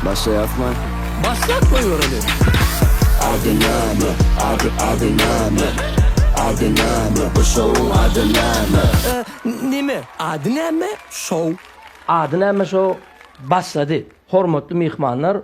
Başlaýasmy? Başlap goýbereli. Ady näme? Ady ady näme? Ady näme? Bu şowuň ady näme? Neme? Ady näme? Şow. Ady näme şow başlady. Hormatly myhmanlar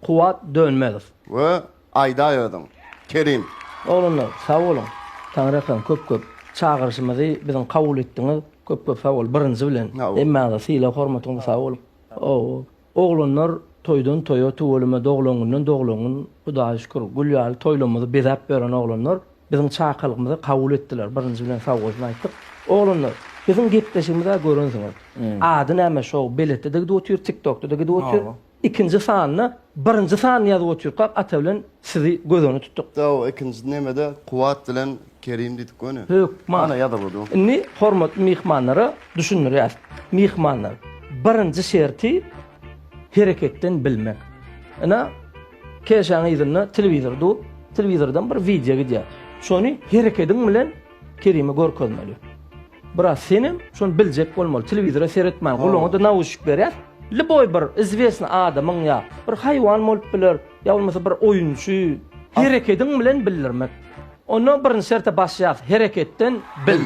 Kuwat Dönmezow. We aýdaý özüň. Kerim. Oglanlar sag boluň. Taňryýalkasyn köp köp. Çagyryşymyzy biziň kabul etdiňiz. Köp köp sag bol birinji bilen. Hemmäňize sylag hormatyňyz sag boluň. Owo. Oglanlar toýdan toýa tüweleme doglan günden doglan gün Hudaýa şükür gül ýaly toýlamyzy bezäp beren oglanlar biziň çakylygymyzy kabul etdiler birinji bilen sag bolsun aýtdyk. Oglanlar biziň gepleşigimiz-ä görensiňiz. Ady näme şow beletde-de gidip otyr tiktokda-da gidip otyr. Ikinji sanyna birinji sanyny ýazyp otyrkak ata bilen sizi göz öňüne tutduk. Daw ikinji nemede Kuwat bilen Kerim diýdik göni. Hökman. Ana ýazyp dur. Indi hormatly myhmanlara düşündirýäs. Myhmanlar, birinji şerti hereketden bilmek. Ine, Keşäň yzynda telewizor dur. Telewizordan bir wideo gidýär. Şony herekediň bilen Kerime görkezmeli. Biraz senem şony biljek bolmaly. Telewizora seretmän gulagyňa-da nauşnik berýär. Lýuboý bir izwesny adamyň ýa bir haýwan bolup biler, ýa bolmasa bir oýunçy herekediň bilen bildirmek. Onda birinji şerte başlaýas, hereketden bil.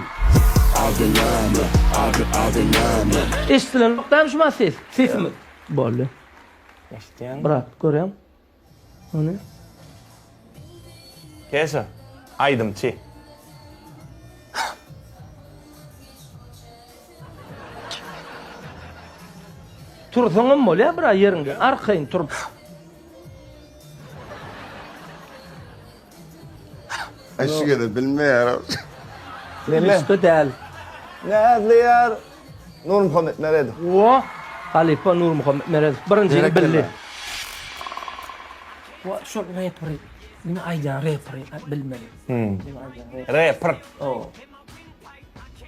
Ady näme? Ady ady näme? Eşdilenok dämi şu mahat ses? Sesimiz. Boldy. Eşitýäňmi? Brat, görýäň? Ony. Keşa, aýdymçy. Tursaňam bolýar bira ýeriňden arkaýyn turup. Aý şu gezek bilmeýär. Neme? Üstü däl. Näzli ýar Nurmuhammet Meredow. Wo! Halypa Nurmuhammet Meredow birinjini bildi. Wo, şol reperi, indi aýdýan reperi bilmeli. Reper. Hawa.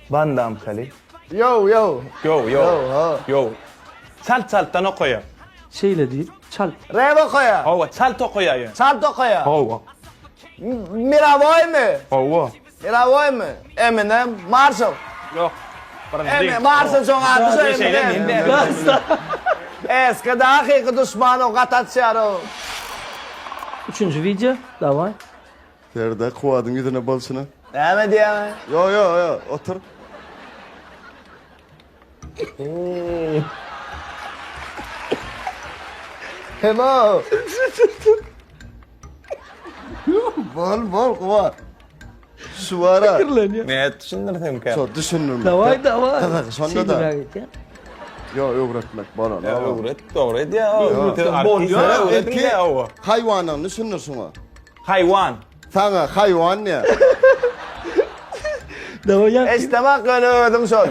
Bandam Kali. Ýow, ýow. Ýow, ýow. Ýow. Çalt çaltdan okaýar. Şeýle diýip, çalt. Rep okaýar. Hawa, çalt okaýar ýöne. Çalt okaýar. Hawa. Mirawoýmy? Hawa. Mirawoýmy? Eminem, Marshall. Ýok. Birinji. Eminem, Marshall şoň ady şo Eminem. Eskide hakyky duşman o gaty açýar o. Üçünji wideo, daway. Serdar Kuwadyň ýüzüne bolşuna. Näme diýýäň? Ýo ýo ýo otur. Hello. Bol bol Kuwat. Şu bara. Pikirlenýär. Ne düşündirsemkä? Şo düşündirmek. Daway daway. Gyzyk şonda da. Ýo öwretmek bolan. Öwret dogry edýär. Bolýar. Ilki haýwanyny düşündir şuňa. Haýwan. Saňa haýwan diýýär. Daway ýa. Eşdemak ýöne özüň şol.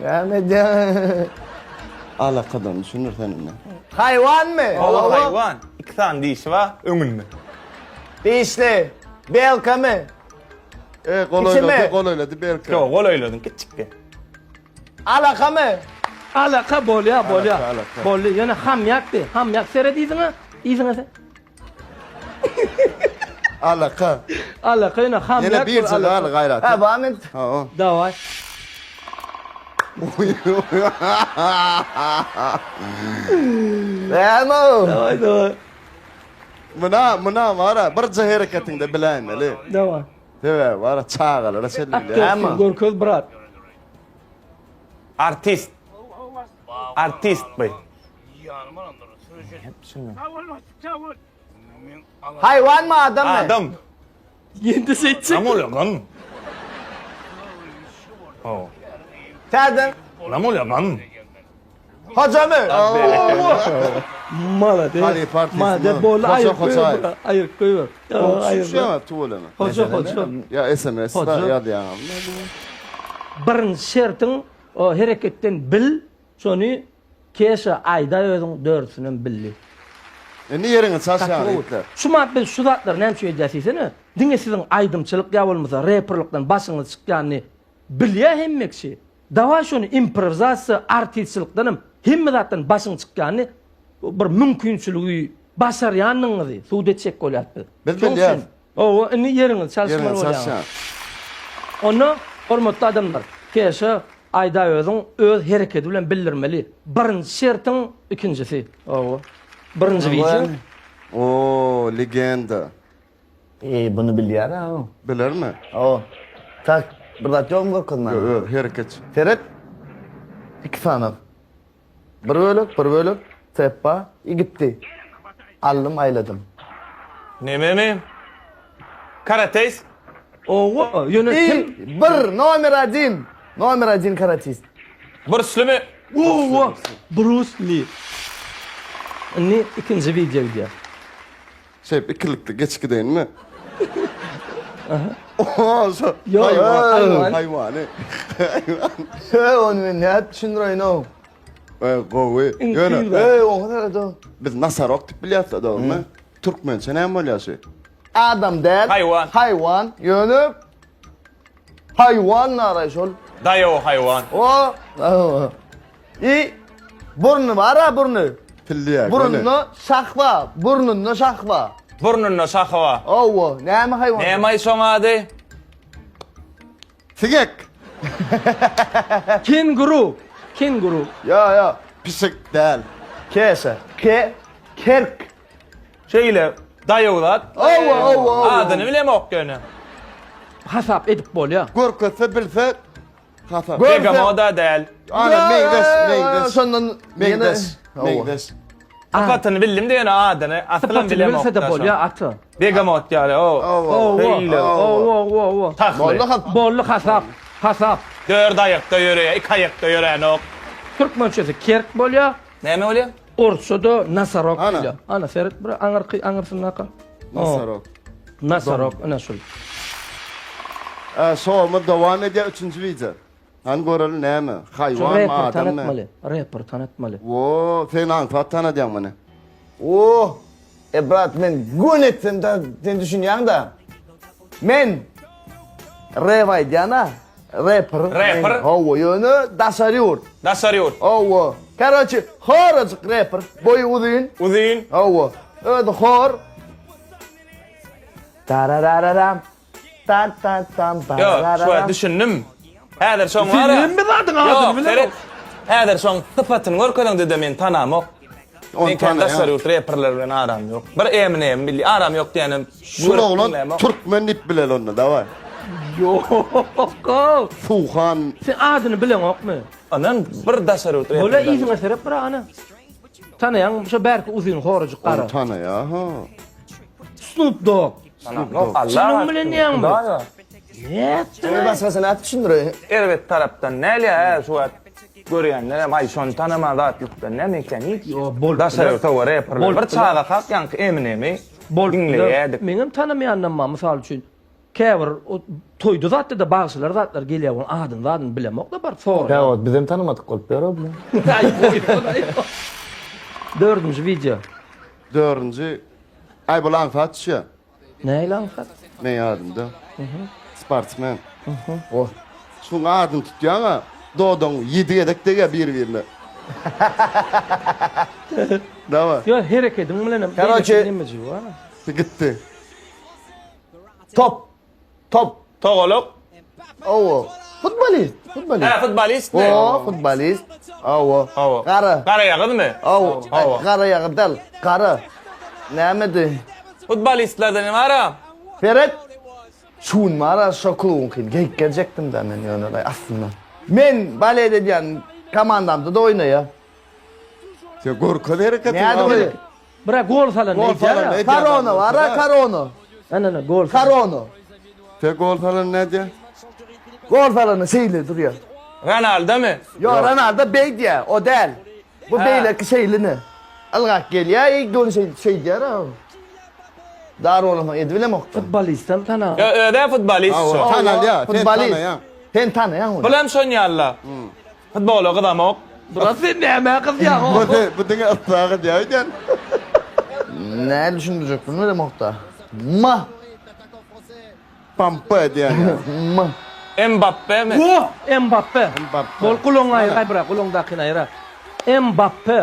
Näme edýäň? Alakadan düşündir sen indi. Haýwanmy? Hawa haýwan. Iki sany dişi bar öňünde. Dişli. Belkamy? E golaýlady, golaýlady belka. Ýok, golaýladyň kiçikdi. Alakamy? Alaka bolýa, bolýa. Alaka, alaka. Boldy. Ýöne hamýakdy. Hamýak seret yzyňa. Yzyňa se. Alaka. Alaka ýöne hamýak. Ýene bir söz al gaýrat. Ha, barmy? Ha. Daway. Näme o? Daway, daway. Muna, muna bara birje hereketiňde biläýmeli. Daway. Sebäbi bara çagalara çenli bilýär. Aktýor görkez brat. Artist. Artist by. Haýwanmy adammy? Adam. Ýende şeýtjek. Näme bolýar gan? Hawa. Täzeden. Näme bolýar gan? Hojamy? Malades. Halypa artist. Malades boldy Hoja aýyryp Hojaýew. goýber. Aýyryp goýber. Şuňa tüweleme. Hoja hoja. Ýa SMS Hoja. ýazýaňam. Birinji şertiň o hereketden bil, şony Keşa aýdaý özüň dördüsinem bildi. Indi ýeriňi çalşaň Gaty gowy. itler. Şu mat biz şu zatlary näme üçin edýäs diýsene, diňe siziň aýdymçylyk ýa bolmasa reperlykdan başyňyz çykýanyny bilýä hemme kişi. Dawaý şony improwizasiýa artistçylykdanam hemme zatdan başyň çykýanyny bir mümkinçiligi başarýandygyňyzy subut etjek bolýas biz. Biz Şoň bilýäs. üçin Hawa, indi ýeriňizi çalyşmaly Ýeriňizi bolýaňyz. çalyşýaň. Onda, hormatly adamlar, Keşa. Aýdaý özüň öz hereketi bilen bildirmeli. Birinji şertiň ikinjisi. Hawa. Birinji wideo. Oo, legenda. Eý, buny bilýär-ä o. Bilermi? Hawa. Tak, bir zat ýokmy görkezmäge? Ýok, öz hereket. Seret. Iki sany. Bir bölek, bir bölek, sepba, i gitdi. Aldym, aýladym. Nememi? Karateist? Owa, ýöne I kim? bir, nomer odin. Nomer odin karatist. Bruslymy? Owa, Brus Li. Indi ikinji wideo gidýär. Şeýp ikilikde geçip gideýinmi? Oho, şo Ýok, haýwan, haýwan. haýwany. Haýwan. He, ony men nädip düşündireýin-ow? E, gowy. Iň Ýöne kyn zat. Eý, oňa seret-ow. biz nosarok diýip bilýäs-de, dogrumy? Türkmençe näme bolýar şu? Adam däl. Haýwan. Haýwan. Ýöne haýwan naraý şol. Daýaw haýwan. O. I burny bar-a burny. Pilliýä. Burnunda şah bar. Burnunda şah bar. Burnunda şahy bar. Owo, näme haýwan? Näme şoň ady? Siňek. Kenguru. Kenguru. Ýa, ýa. Pişik däl. Keşe. Ke, kerk. Şeýle daýaw zat. Owo, owo, owo. Adyny bilemok ýöne. Hasap edip bolýar. Görkezse bilse hasap. Görse- Begamoda däl. Ana meňzeş, meňzeş. Şondan Meňzeş, meňzeş. Sypatyny bildim de ýöne adyny asylam Sypatyny bilemok. bilse-de bolýar ata. Begamot ýaly o. Owo. Şeýle. Owo, owo, owo. Tahly. Boldy hasap. Boldy hasap. Hasap. Dört aýakda ýöreýär, iki aýakda ýöränok. Türkmençesi kerk bolýar. Näme bolýar? Orsça-da nosarok Ana. diýilýär. Ana seret bir aňyrky aňyrsyndaky. Nosarok. Nosarok ine şul. E, şowumyz dowam edýär üçünji wideo. Hany göreli näme? Şu Haýwanmy, reper adammy? tanatmaly. Reper tanatmaly. Wo, sen aňsat tanadýaň muny. Oh, e brat men gün etsem da sen düşünýäň-da. Men rap aýdýan-a. Rapper. Rapper? Hawa, ýöne daşary ýurt. Daşary ýurt. Hawa. Karoçi, horajyk rapper. Boýy uzyn. Uzyn. Hawa. Özi hor. Tararararam. Ta ta tam Ýok, şu wagt barararam. düşündim. Häzir şoň Sen bar. hemme zadyň adyny Ýok, bilemok. seret. Häzir şoň sypatyny görkezeňde-de men tanamok. Ony Men kän tanaýan. daşary ýurt reperler bilen aram ýok. Bir Eminem bildi. Aram ýok diýenim. Şul oglan türkmen diýip bileli onda, daway. Ýok. Suhan. Sen adyny bileňokmy? Onan bir daşary ýurt reperler. Bolýa yzyňa seret bir ana. Tanaýaň şo bärki uzyn horajyk gara. Ony tanaýa ha. Snoop Dogg. Snoop Dogg. Çynyň bilen diýýäňmi? Hudaýa. Nätdi? Ony başgaça nädip düşündireýin? Erbet tarapdan näle hä şu wagt görýänler hem aý şony tanaman zatlykdan näme eken hiç. Ýo, bolup Daşary biler. ýurt hawa reperler. Bolup Bir biler. çaga kak ýaňky Eminemi Bolup biler. diňleýärdik. Meňem tanamaýandan bar mysal üçin. Käbir o toýda zatda-da bagşylar zatlar gelýär onuň adyny zadyny bilemok-da baryp soraýan. Käwagt bizem tanamadyk bolup ýör-ow bilen. Aý goýsana. Dördünji wideo. Dördünji. Aý bul aňsat düşýär. Nähili aňsat? Meň ýadymda. Sportsmen. Oh. Şuň adyny tutýaň-a, dodagyň ýedi gezek degýär bir-birine. Daway. Ýok, herekediň bilenem. Karoçe. beýleki nemejigi bar. Gitdi. Top. Top. Togalak. Owo. Futbolist. Futbolist. Hä, futbolistmi? O, futbolist. Owo. Hawa. Gara. Garaýagyzmy? Owo. Hawa. Garaýagyz däl. Gara. Nämedi? Futbolistlerden ne bar-a? Seret. Şu gün bar-a şo klubuňkyny geýip geljekdim-dä men ýöne aslynda. Men balet edýän komandamda-da oýnaýar. Sen görkez hereketiňi. Nädip oýnaýar? Bira gol salan Gol salan nädýär? nädýär? Korona bar-a, korona. Ana, ana, gol salan. Korona. Sen gol salan nädýär? Gol salanda şeýle durýar. Ronaldomy? Ýok, Ronaldo beýdýär, o däl. Bu beýleki şeýlini. Ylgap gelýär, i göni şeý şeýdýär-ä. Dar bolansoň edibilemokda. Futbolistem tana. Ýa özä futbolist şo. Tanalýar, sen Futbolist. tanaýaň. Sen tanaýaň ony. Bulam şon ýaly. Futbola gyzamok. Brat sen nämä gyzýaň Bu bu diňe ysla gyzýar öýdýän. Näme düşündirjek bilmedemokda. Ma. Pampa edýän ýaly. Ma. Mbappemi? Wo! Mbappe. Mbappe. Bol gulagyňy aýyr, aý brat, gulagyňdakyny aýyr. Mbappe.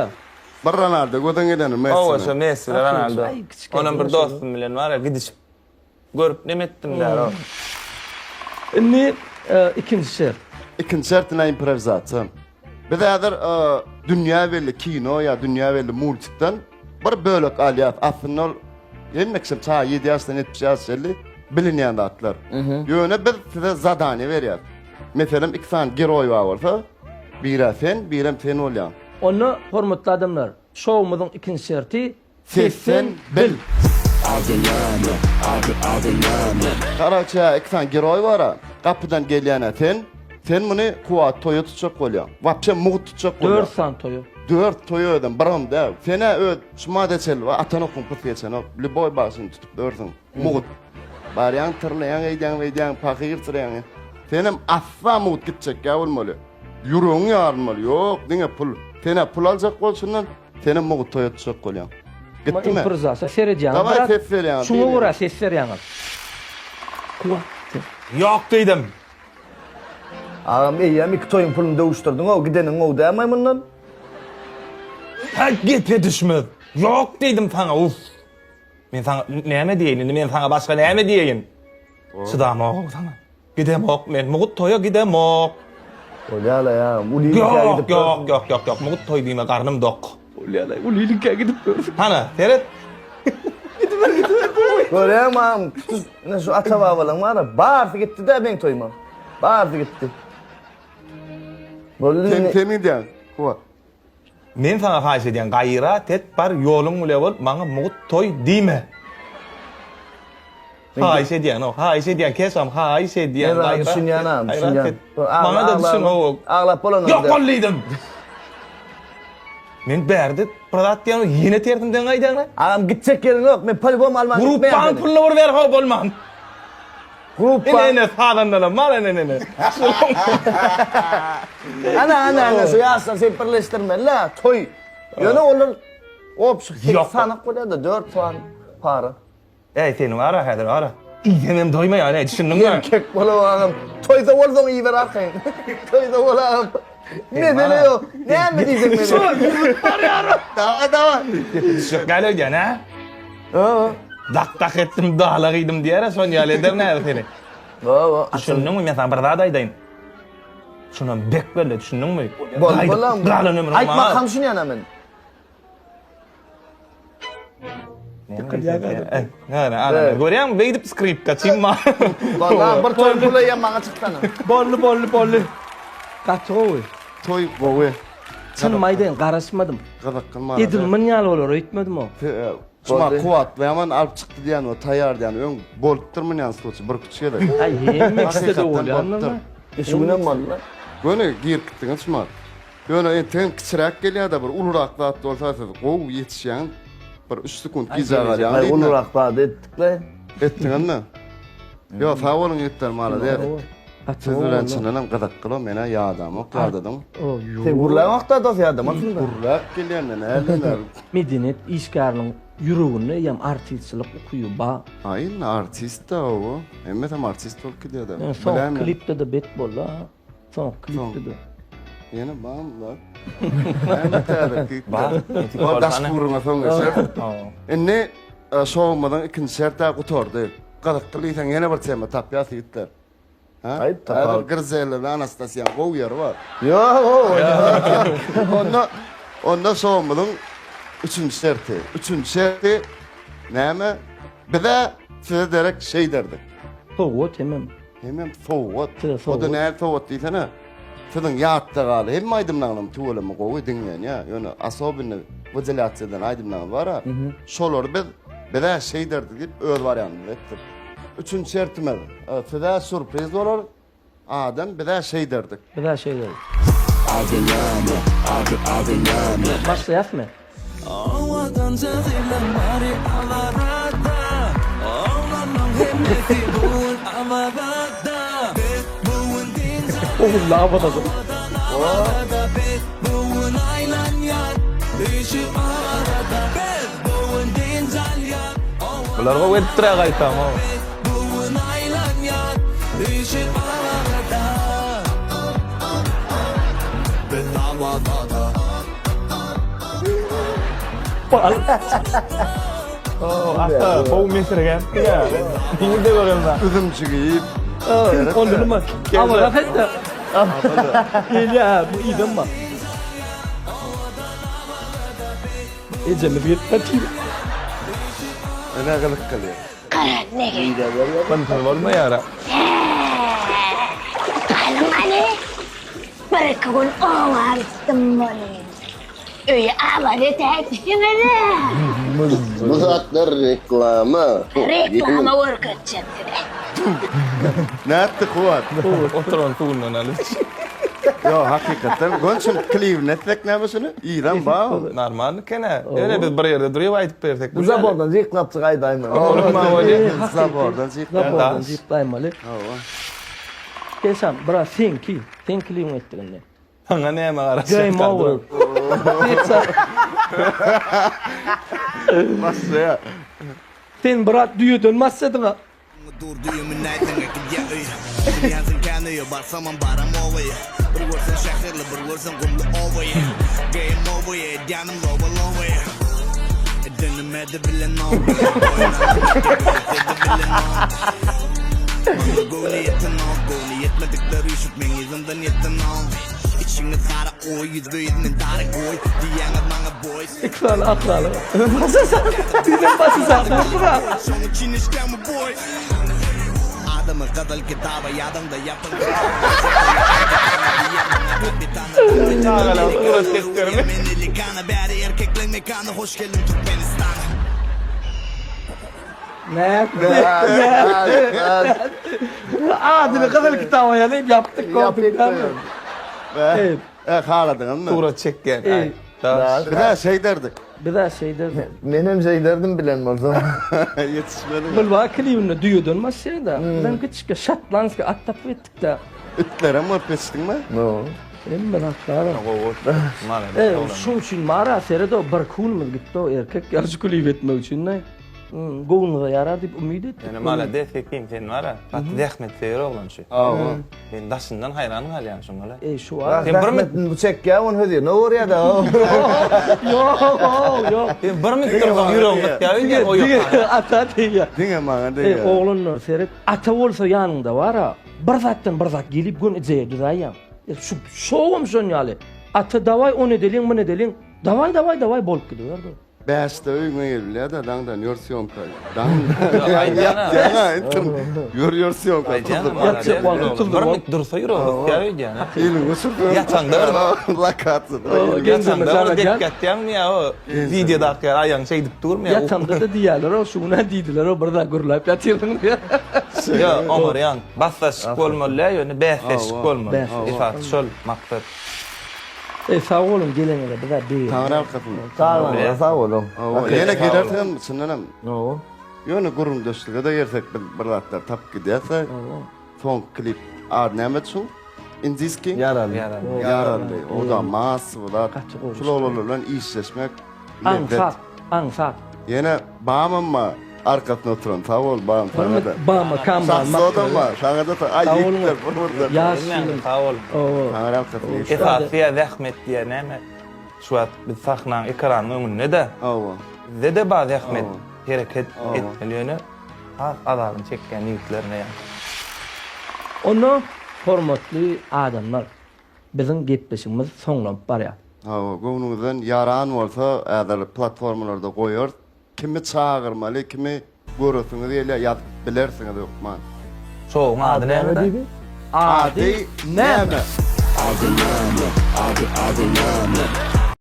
Bir Ronaldo gözüň geleni Messini. Hawa şo Messi bilen Ronaldo. Aý, kiçikä Onam bir şo. dostum bilen bar ya gidişip görüp neme etdim däl o. Indi e, ikinji şert. Ikinji şertine improwizasiýa. Biz häzir dünýä belli kino ýa dünýä belli multikden bir bölek alýas. Aslynda ol hemme kişi çaga 7 ýaşdan 70 ýaşa çenli bilinýän zatlar. Ýöne biz size zadaniýa berýäs. Meselem, iki sany geroý bar bolsa, biri sen, birem sen bolýaň. Onda, hormatly adamlar, şowumyzyň ikinji şerti Sesden bil. Garaça iki sany geroý bar-a. Gapydan gelýän-ä sen. Sen muny Kuwat toýa tutjak bolýaň. Wapşe mugt tutjak bolýaň. Dört sany toýa. Dört toýa özem, biram däl. Sen-ä öz şu mada çenli bar, atan okuň pys geçenok. Lýuboý bagşyny tutup ýörsüň. Mugt. Barýaň, tyrlaýaň, eýdýäň, beýdýäň, pahyr syrýaň. Senem asla mugt gitjek ýa bolmaly. Ýüregiň ýarylmaly. Ýok, diňe pul. Sen-ä pul aljak bolşundan. Senem mugt toýa tutjak bolýaň. Gitdimi? Improwizasiýa seredýäňiz. Daway ses berýäňiz. Şuňa görä ses berýäňiz. Kuwat. Ýok diýdim. Agam eýýäm iki toýuň puluny döwüşdirdiň-ow, gideniň gowy dälmaý mundan? Häý gepe düşmez. Ýok diýdim saňa uff. Men saňa näme diýeýin indi men saňa başga näme diýeýin? Çydamok saňa. Gidemok men mugt toýa gidemok. Bolýala ýa, ulylyňkä gidip Ýok, ýok, ýok, ýok, mugt toý diýme garnym dok. Bolýala, ulylyňkä gidip görsün. Hana, seret. Gidiber, gidiber goý. Görýäňmi agam, tutuş ine şu ata-babalaň bar-a, barysy gitdi-dä meň toýuma. Barysy gitdi. Boldy Sen indi. sen gidýäň. Kuwat. Men saňa haýyş edýän gaýrat et bar ýoluň bile bol maňa mugt toý diýme. Haýyş edýän o haýyş edýän keşam haýyş edýän Men saňa düşünýän agam düşünýän. Maňa da düşün o. Aglap bolanok. Ýok bol diýdim. Men bärde bir zat diýen ýene tersimden gaýdýaň. Agam gitjek ýeriň ýok men polibom alman gitmeýän. Gruppaň puluny bir ber ho bolman. Gruppa. Ene ene sazandalam bar ene ene. Ana ana ana şu ýaşlar sen birleşdirmeli toý. Ýöne olar obşy 8 sanak bolýar-da 4 sany para. Eý seni bar-a häzir bar-a. Iýsemem doýmaýan eý düşündiňmi? Erkek bolup agam. Toýda bolsaň iýiber arkaýyn. Toýda bol agam. Mesele ýok. Näme diýseň men. Şu ýüzüp barýar. Dawa dawa. Düşjek gel öýdýän hä? Hawa. Dak dak etdim dala gyýdym diýer-ä şon ýaly ederin häzir seni. Hawa. Düşündiňmi men saňa bir zat aýdaýyn. Şunam bek belle düşündiňmi? Bol bolam. Galan ömrüň Aýtmakam düşünýän men. Näme, ana, görýäňmi, beýdip skripka çynma. Walla bir toý pul eýýäm maňa çyksana. Boldy, boldy, boldy. Gaty gowy. Toý gowy. Çynymy aýdaýyn, garaşmadym. Gyzykly maňa. Edil myn ýaly bolar öýtmedim o. Şuma kuwwatly ýaman alyp çykdy diýen we taýýar diýen öň bolupdyr munýan sluçy bir küç gezek. Aý hemme kişide bolýandyr. Şu günem boldy. Göni girip gitdiňiz şuma. Ýöne entegem kiçiräk gelýär-de bir ulurak zat bolsa siz gowy ýetişýäňiz. Bir üç sekunt gijä galýaň Aý diýdim. ulurak zady etdik-le. Etdiňizmi? Ýok, sag boluň ýigitler, malades. Siz bilen çyndanam gyzykly, men-ä ýadamok, ýadadyň. Sen gürläňok-da dos ýadamarsyň-da. Gürläp gelýän men, hälden Medeniýet işgäriniň ýüreginde eýýäm artistçilik ukyby bar. Aý indi artist-da o. Hemmesem artist bolup gidýär-de. Soňky klipde-de bet boldy-a. Soňky klipde-de. Ýene barmy zat? Näme täze klip? Bar. Ol daş gürrüňe soň geçer. Indi şowumyzyň ikinji şerti gutardy. Gyzykly diýseň ýene bir tema tapýas ýigitler. Ha? Aýt tapal. Häzir Grizelda bilen Anastasiýaň gowy ýeri bar. Ýok, Onda onda şowumyzyň üçünji şerti. Üçünji şerti näme? Bize size derek şeý derdik. Sowgat hemem. Hemem sowgat. Size sowgat. O-da nähili sowgat diýsene. Siziň ýatda galy hemme aýdymlaryňyzam tüweleme gowy diňlenýär. Ýöne asobinno wydelýatsiýa eden aýdymlaryňyz bar-a. Şolary biz biz-ä şeýderdik diýip öz wariantymyzy etdik. Üçünji şertimiz, size sýurpriz bolar. Adam biz-ä şeýderdik. Biz-ä şeýderdik. Başlaýasmy? Owadanja gyzlaň bary Awazada Oglanlaň hemmesi bu gün Awazada Biz bu gün dynç Ogulla Awazada. Owadan Awazada Biz bu gün aýlanýas Üýşüp Awazada Biz bu gün dynç alýas Bular gowy edipdir-ä gaýtam. Biz bu gün aýlanýas Üýşüp Awazada Biz Awazada Ata, gowy mesirgäpdi ýa. Indi-de göremzok. Üzümjigi iýip. Onda nima? Awaza etdi. Gelýär, bu idem bar. Ejemiz gelip gatyr. Ene gylyk kylýar. Garaz nege. Gynsyz bolmaýar-a. Galyň hany. Bir-iki gün oba gitdim welin, öýi abat etäýipsiňiz-ä. Bu zatlar reklama. Reklama görkezjek size. Nätdi Kuwat? Oturan suwundan alyp iç. Ýok, hakykatdan gönçün klibini etsek näme şuny? Yzam bar. Normal eken-ä. Ýöne biz bir ýerde durup aýdyp bersek. Bu zabordan jyklapjyk aýdaýmaly. Zabordan jyklaýmaly. Zabordan jyklaýmaly. Hawa. Keşam, biraz seňki. Seň klibiňi etdik indi. Saňa näme garaşýar? Game over. Başlaýar. Sen brat düýeden başladyň-a. Dur düýe münäýseň gidýä öýe Bilýänsiň kän öýe barsamam baram obaýa Bir görseň şäherli bir görseň gumly obaýa Game over edýänim lowa lowaýa Edenime-de bilenok Goýnanymda-da bilenok Maňa göwni ýetenok Göwni ýetmedikler üýşüp meň yzymdan ýetenok Içiňiz gara oý ýüzbe-ýüz men dara goý Diýýäňiz maňa boý Iki sany akraly. Bizem başy sag bolsun-a. Şoň üçin işdämi boý Adamy gyzyl kitaba ýazyňda ýapyň Çagalar surat çekdirme. Men elikana bäri erkekleň mekany hoş geldiň Türkmenistana. Nätdi? Nätdi? Adyny gyzyl kitaba ýazyp ýapdyk gördük dämi? Evet. E, haladyňyzmy? Surat çekýän. Ey. Daş. Biz-ä şeýderdik. Biz-ä şeýderdik. Menem şeýderdim bilen bolsam. Ýetişmeli. Gülbahar klibinde düýeden başlaýar-da. Bizem kiçijik şotlandskiý at tapyp etdik-de. Itlerem görüp geçdiňmi? No. Hemme zatlar. Gowy. Malades. E, şuň üçin mara seredo bir kunumyz gitdi o erkek ýaly şu klip etmek üçin-de. Göwnüňize ýarar diýip umyt etdik. Ýöne malades Hekim sen bar-a, gaty zähmetsöýer oglan şu. Hawa. Men daşyndan haýran galýan şoňa-la. Eý şu wagt. Sen bir Zähmetini bu çekýär, ony hödürine görýär-de. Ýok, ýok. Sen bir minut dursaň ýüregiň gysýar öýdýän o ýok. Diňe ata diýýär. Diňe maňa Eý degýär. oglanlar seret, ata bolsa ýanyňda bar-a, bir zatdan bir zat gelip göni ideýa düzäýýäň. Şu şowam şon ýaly. Ata dawaý ony edeliň, muny edeliň. Dawaý dawaý dawaý bolup gidiberdi. Bäşde öýüňe gelbilýär-de, daňdan ýör syýomka. Daňdan ýatýaň-a, ýör ýör syýomka. Ýatjak wagty Bir minut dursa ýüregi gysýar öýdýän. Eliňi uçursaň. Ýataňda bir Lokasiýada. Ýataňda bir dek ýatýaňmy ýa o wideodaky ýaly aýagyň şeýdip durmy ýa? Ýatamda-da diýýärler-ow, şu gün-ä diýdiler-ow, bir zat gürläp ýatyrdyň diýip. Ýok, oňarýaň. Basdaşlyk bolmaly däl, ýöne bäsdeşlik bolmaly. Esasy şol maksat. Eý sag boluň geleniňize bizä begendik. Taňry arkasyn. Sag boluň, sag boluň. Hawa, ýene gelersiňem çyndanam. Hawa. Ýöne gürrüňdeşlige-de gelsek biz bir zatlar tapyp gidýäs-de. Soňky klip ady näme şuň? Indiski? Ýaraly. Ýaraly. O-da massowy zat. Gaty gowy. Şul oglanlar bilen işleşmek lezzet. Aňsat, aňsat. Ýene Bamam bar arkasynda oturan. Sag bol Bam saňa-da. Bama kamran. Şahzodam bar saňa-da sag. Aý Sag boluň. ýigitler bir birden. Ýaş ýylyň. Sag bol. Owa. Taňry ýalkasyn ýigitler. Esasy ýa zähmet diýýä näme? Şu wagt biz sahnaň ekranyň öňünde-de. Hawa. Bizde-de bar zähmet. Hawa. Hereket Hawa. etmeli ýöne has azabyny çekýän ýigitlerine ýa. Onda hormatly adamlar biziň gepleşigimiz soňlanyp barýar. Hawa, göwnüňizden ýaran bolsa häzir platformalarda goýarys. Kimi çagyrmaly, kimi göresiňiz gelýär ýazyp bilersiňiz hökman. Şowuň ady näme diýdi? Ady näme? Ady näme? Ady ady näme?